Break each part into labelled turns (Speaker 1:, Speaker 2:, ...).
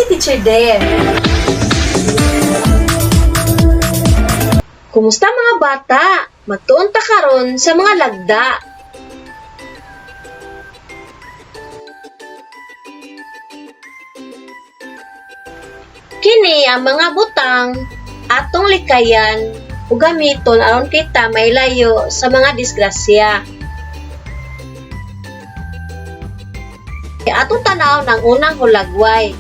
Speaker 1: si Teacher Dare. Kumusta, mga bata? Magtuon ta karon sa mga lagda. Kini ang mga butang atong likayan ug gamiton aron kita mailayo sa mga disgrasya. Atong tan-awon ang unang hulagway.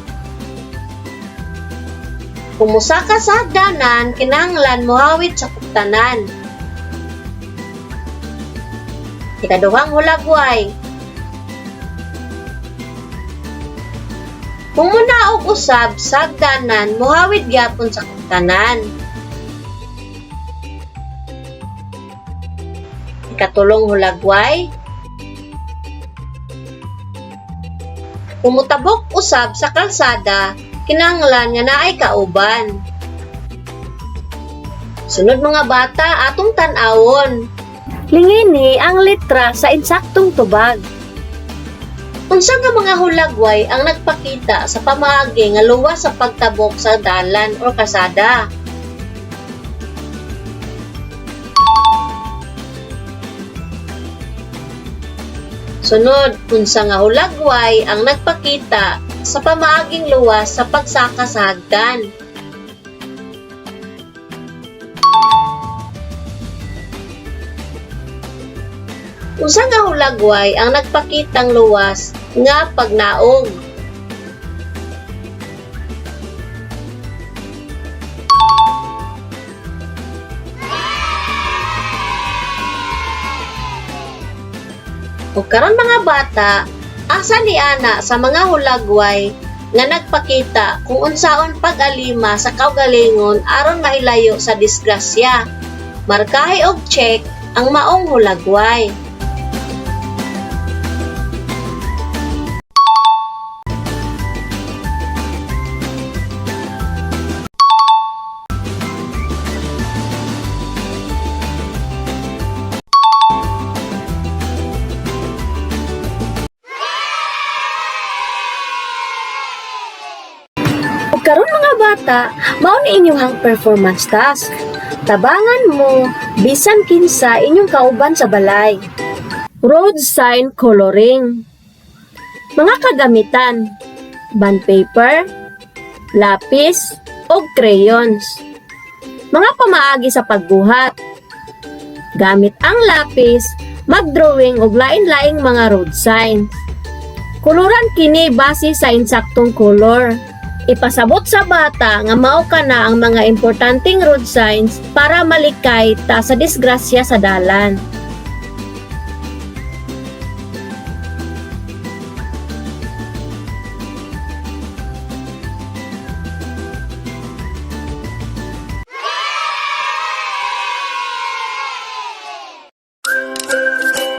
Speaker 1: Kung mosaka sa hagdanan, kinahanglan mohawid sa kuptanan. Ikaduhang hulagway. Kung munaog usab sa hagdanan, mohawid gyapon sa kuptanan. Ikatulong hulagway. Kung motabok usab sa kalsada, kinahanglan nga naay kauban. Sunod, mga bata, atong tan-awon. Lingini ang litra sa insaktong tubag. Unsa nga mga hulagway ang nagpakita sa pamaagi nga luwas sa pagtabok sa dalan o kalsada? Sunod, unsa nga hulagway ang nagpakita sa pamaaging luwas sa pagsaka sa hagdan? Unsa nga hulagway ang nagpakitang luwas nga pagnaog? Ug karon, mga bata, asa ni ana sa mga hulagway nga nagpakita kung unsaon pag-alima sa kaugalingon aron mailayo sa disgrasya? Markahi og check ang maong hulagway. Ug karon, mga bata, mao ni inyong performance task. Tabangan mo bisan kinsa inyong kauban sa balay. Road sign coloring. Mga kagamitan: bond paper, lapis, o crayons. Mga pamaagi sa pagbuhat. Gamit ang lapis, mag-drawing og lain-laing mga road signs. Kuluran kini base sa insaktong color. Ipasabot sa bata nga mao kana ang mga importanteng road signs para malikay ta sa disgrasya sa dalan.